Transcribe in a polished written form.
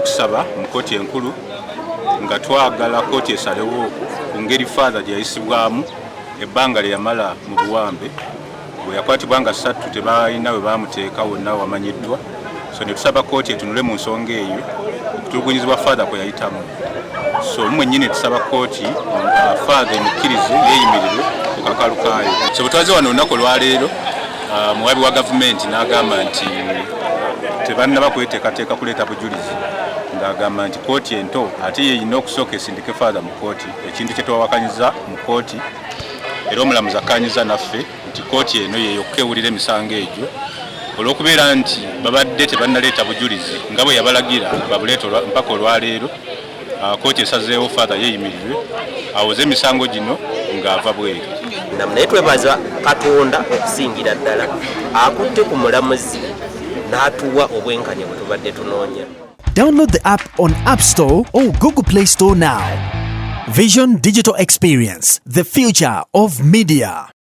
N'okusaba mu kooti enkulu nga twagala kooti esalewo ku ngeri Father gye yayisibwamu ebbanga lye yamala mu buwambe. Bwe yakwatibwa nga 3, tebalina we bamuteeka wonna wamanyiddwa. So ne tusaba kooti etunule mu nsonga eyo, okutulugunyizibwa Father kwe yayitamu. So mwennyini tusaba kooti Father emukkirize yeeyimirirwe ku kakalu kaayo. So bwe twaze wano olunaku olwaleero, muwabi wa gavumenti n'agamba nti tebannaba kweteekateeka kuleeta bujulizi, ng'agamba nti kooti ento ate yeyina okusooka esindike Father mu kooti, ekintu kye twawakanyiza mu kooti. Era omulamuzi akkanyiza naffe nti kooti eno yeyokka ewulira emisango egyo. Olw'okubeera nti babadde tebannaleeta bujulizi nga bwe yabalagira babuleeta mpaka olwaleero, kooti esazeewo Father yeeyimirirwe awoze emisango gino ng'ava bweru. Naye twebaza Katonda okusingira ddala akutte ku mulamuzi n'atuwa obwenkanya bwe tubadde tunoonya. Download the app on App Store or Google Play Store now. Vision Digital Experience, the future of media.